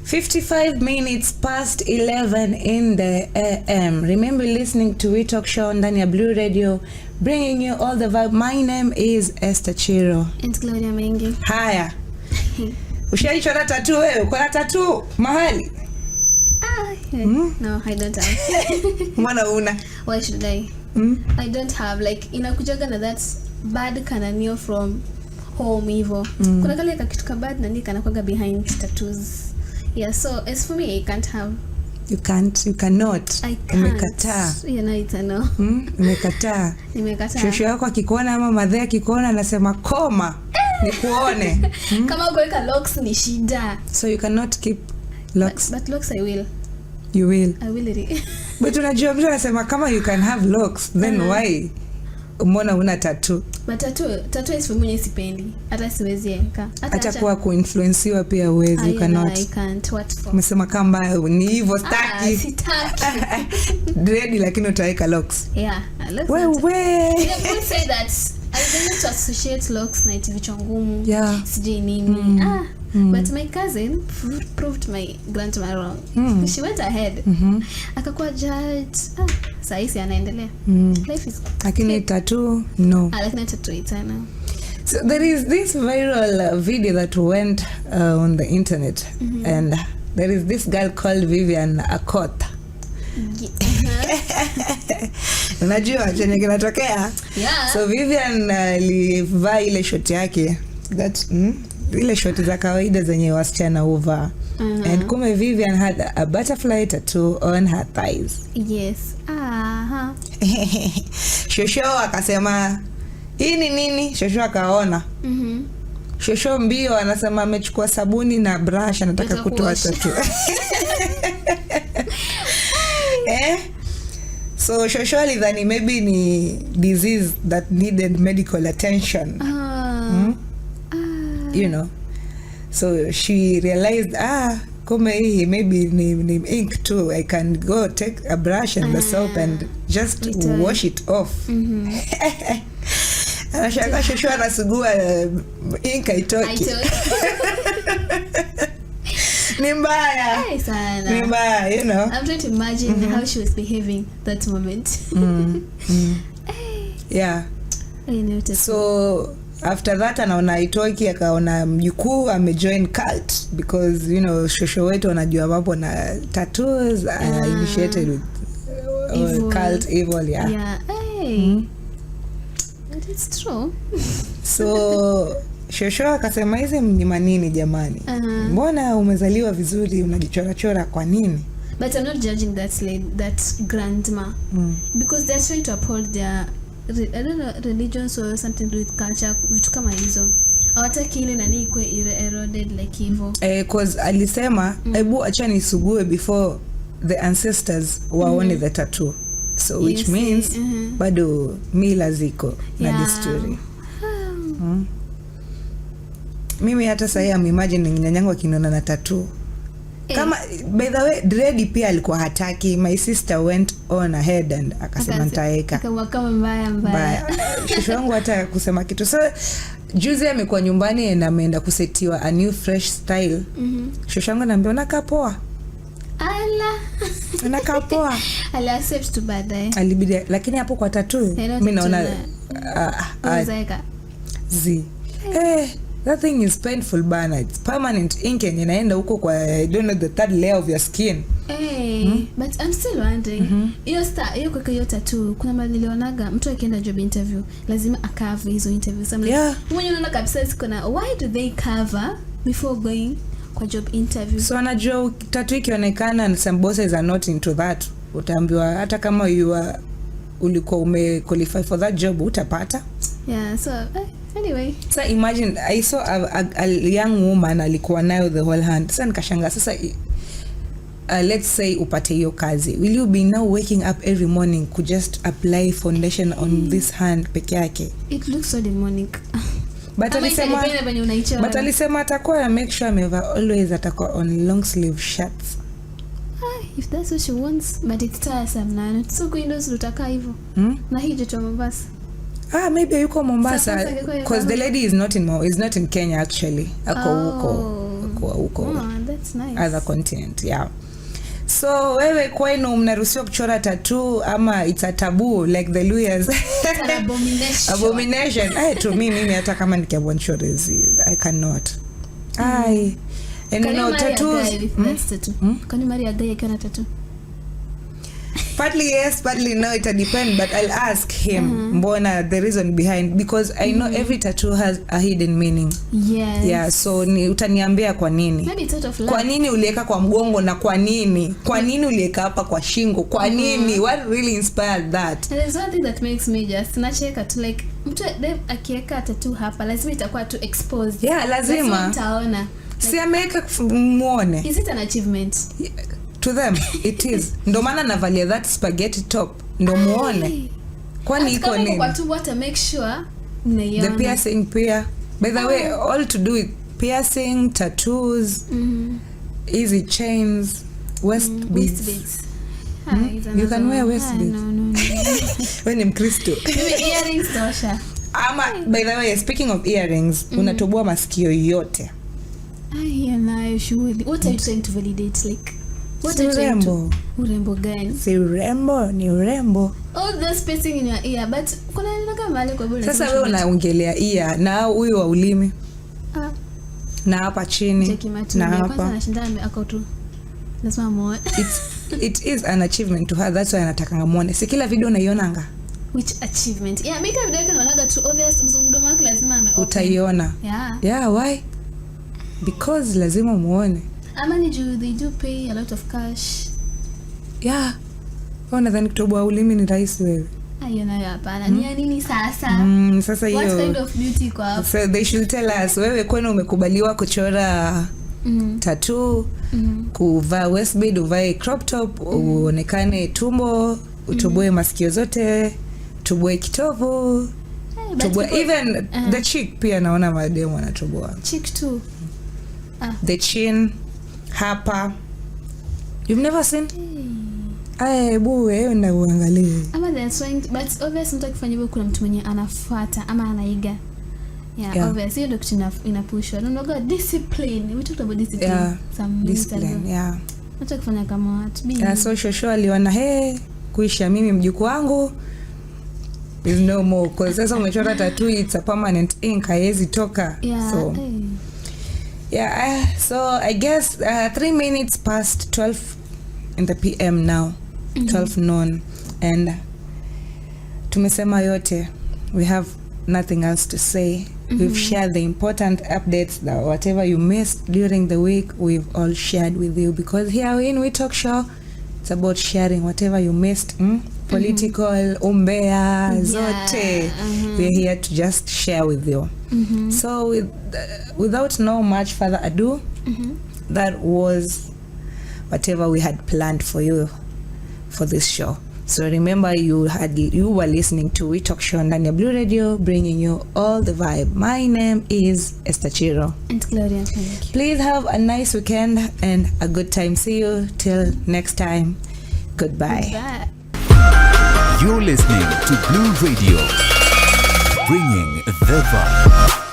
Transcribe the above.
55 minutes past 11 in the AM. Remember listening to We Talk Show ndani ya Blue Radio, bringing you all the vibe. My name is Esther Chiro. And Claudia Mengi. Haya. Ushaichora tattoo wewe? Uko na tattoo mahali? Ah, yeah. No, I don't have. Mbona una? Why should I? I don't have, like, inakujaga na that bad kananio from home hivo. Kuna kale kakitu ka bad nani kanakwaga behind tattoos. Yeah, so as for me, I can't have. You can't, you cannot. I can't. Umekataa. Yeah, no, it's a no. Umekataa. Nimekataa. Shosho yako akikuona ama madhe akikuona anasema, "Koma nikuone." Kama kuweka locks ni shida. So you cannot keep locks. But locks I will. You will. I will really. But unajua mtu anasema kama you can have locks, then why, mbona una tattoo? But tattoo is for me, sipendi. Hata siwezi eka. Hata kuwa kuinfluensiwa pia uwezi, you I, cannot. I can't. What for? Umesema kama ni hivyo, Ah, staki. Sitaki. Dread, lakini utaweka locks. Yeah, locks. Wewe. Yeah, people say that I used to associate locks na eti vichwa ngumu. Sijui nini. Ah, but my cousin proved my grandma wrong. She went ahead. Akakuwa judge. Ah, saa si anaendelea. Life is Lakini tattoo, no. Ah, lakini tattoo tena. So there is this viral video that went on the internet, and there is this girl called Vivian Akoth. Unajua chenye kinatokea? Yeah. So Vivian alivaa ile short yake that, ile short za kawaida zenye wasichana huvaa, and kumbe Vivian had a butterfly tattoo on her thighs. Yes. Aha. Shosho akasema, "Hii ni nini?" Shosho akaona. Shosho mbio anasema amechukua sabuni na brush, anataka Nataka kutoa kuosha. tattoo, eh? So shosho alidhani maybe ni disease that needed medical attention. Ah. Ah. So she realized, ah, kumbe hii maybe ni ink too. I can go take a brush and the soap and just Nitoe. Wash it off. Anashangaa shosho anasugua, ink haitoki. Haitoki. Ni mbaya. Ay, sana. Ni mbaya. I'm trying to imagine how she was behaving that moment. I noticed. So after that anaona haitoki, akaona mjukuu amejoin cult, because shosho wetu wanajua mambo na tattoos are initiated with Evil. Cult evil, yeah. Yeah. Hey. But it's true. So shosho akasema, "Hizi ni manini jamani? Mbona umezaliwa vizuri, unajichorachora kwa nini?" But I'm not judging that lady, that grandma, because they're trying to uphold their I don't know, religions or something to do with culture, vitu kama hizo. Hawataki ile nani ikuwe eroded like hivyo. Eh, 'cause alisema, "Hebu acha nisugue before the ancestors waone the tattoo." So which You see, means bado mila ziko na desturi. Mimi hata sahii am imagining nyanyangu akiniona na tattoo. Eh. Kama, by the way, dread pia alikuwa hataki. My sister went on ahead and akasema, "Nitaeka." Akawa kama mbaya mbaya. Mbaya. Shosho yangu hata kusema kitu. So juzi amekuwa nyumbani na ameenda kusetiwa a new fresh style. Shosho yangu anaambia, "Unakaa poa." Ala. "Unakaa poa." Ali accept tu baadaye. Alibidi, lakini hapo kwa tattoo Eh, mi naona tattoo Uzeeka. Z, eh, that thing is painful bana. It's permanent ink yenye inaenda huko kwa, I don't know, the third layer of your skin. Hey, but I'm still wondering, hiyo star hiyo kuweka hiyo tattoo, kuna mahali nilionaga mtu akienda job interview lazima acover hizo interview. So I'm like, mwenye unaona kabisa ziko na, why do they cover before going kwa job interview? So anajua tattoo ikionekana, and some bosses are not into that, utaambiwa hata kama you are ulikuwa ume qualify for that job, utapata. Yeah, so anyway. Sa imagine I saw a young woman alikuwa nayo the whole hand. Sasa nikashanga, sasa let's say upate hiyo kazi, will you be now waking up every morning ku just apply foundation on this hand peke yake? It looks so demonic. But Ama alisema itadepend venye unaichora. But alisema atakuwa na make sure amevaa always, atakuwa on long sleeve shirts. Ah, if that's what she wants, but it's tiresome na so windows utakaa hivyo na hii joto ya Mombasa. Ah, maybe yuko Mombasa, Sasa angekuwa yuko because the lady is not in Kenya actually. Ako huko. Oh. Alikuwa huko Oh, that's nice. other continent, yeah. So wewe kwenu mnaruhusiwa kuchora tattoo ama it's a taboo like the Luhyas? It's an abomination. Abomination. Ay, to me, mimi hata kama nikiambiwa nichore, I cannot. Ai. And Can you you know marry a tattoos guy with that tattoo? Can you marry a guy akiwa na tattoo? Partly yes, partly no. It depend, but I'll ask him mbona, the reason behind, because I know every tattoo has a hidden meaning. Yeah, so ni utaniambia kwa nini. Maybe it's out of love. Kwa nini uliweka kwa mgongo na kwa nini uliweka hapa kwa shingo? Kwa nini? What really inspired that? And there's one thing that makes me just nacheka tu, like mtu dem akiweka tattoo hapa lazima itakuwa tu exposed. Yeah, lazima. Mtaona. Si ameweka muone. Is it an achievement? To them it is. Ndo maana navalia that spaghetti top, ndo muone. Ai. Kwani Hata iko kama iko nini? kwa tumbo, hata make sure The mnaiona. piercing pia, by the way, all to do with piercing, tattoos, easy chains, waist beads. Waist beads. Ah, is You can another wear one. waist Ah, beads. No. We ni Mkristo. Mimi earrings tosha. Ama by the way, speaking of earrings, unatoboa masikio yote. Ai, hiyo nayo shughuli. What are you trying to validate? Like, what Si are you trying to urembo. Urembo gani? Si urembo? Ni urembo. All those piercing in your ear, but kuna neno kama mahali kwa bure. Sasa wewe unaongelea ear, na huyu wa ulimi Ah, na hapa chini cheki matumbo. na Kwanza hapa. anashinda ako tu. Lazima muone. It is an achievement to her. That's why anatakanga muone. Si kila video unaionanga? Which achievement? Yeah, mimi kama video yake naonaga tu obvious, mdomo wake lazima ame open. Utaiona. Yeah. Yeah, why? Because lazima muone. Ama ni juu they do pay a lot of cash. Yeah, wewe unadhani kutoboa ulimi ni rahisi, wewe? Ah, hiyo nayo hapana. Ni ya nini sasa? Sasa What hiyo kind of beauty iko hapo? So they should tell us, wewe kwenu umekubaliwa kuchora tattoo, kuvaa waist bead, uvae crop top, uonekane tumbo, utoboe masikio zote, utoboe kitovu, Hey, but toboe even the cheek pia. Naona mademu wanatoboa. Cheek too. Ah. The chin hapa. You've never seen? Aya, ebu wewe na uangalie. Ama they're trying to, but obvious mtu akifanya hivyo kuna mtu mwenye anafuata ama anaiga. Yeah, obvious hiyo ndio kitu inapushwa. No, no, God, discipline. We talked about discipline some minutes Discipline, ago. yeah. Mtu akifanya kama watu be Yeah, so shosho aliona, he, kuisha mimi mjukuu wangu is no more, 'cause sasa umechora tattoo, it's a permanent ink, haiwezi toka. Yeah, So hey. yeah, so I guess 3 minutes past 12 in the PM now, 12 noon, and tumesema yote. We have nothing else to say. We've shared the important updates, that whatever you missed during the week, we've all shared with you, because here in We Talk Show, it's about sharing whatever you missed, Political, umbea, zote. We're here to just share with you. So without no much further ado, that was whatever we had planned for you for this show. So remember, you were listening to We Talk Show ndani ya Blue Radio, bringing you all the vibe. My name is Esther Chiro. And Gloria, thank you. Please have a nice weekend and a good time. See you till next time. Goodbye. Bye. You're listening to Blue Radio, bringing the vibe.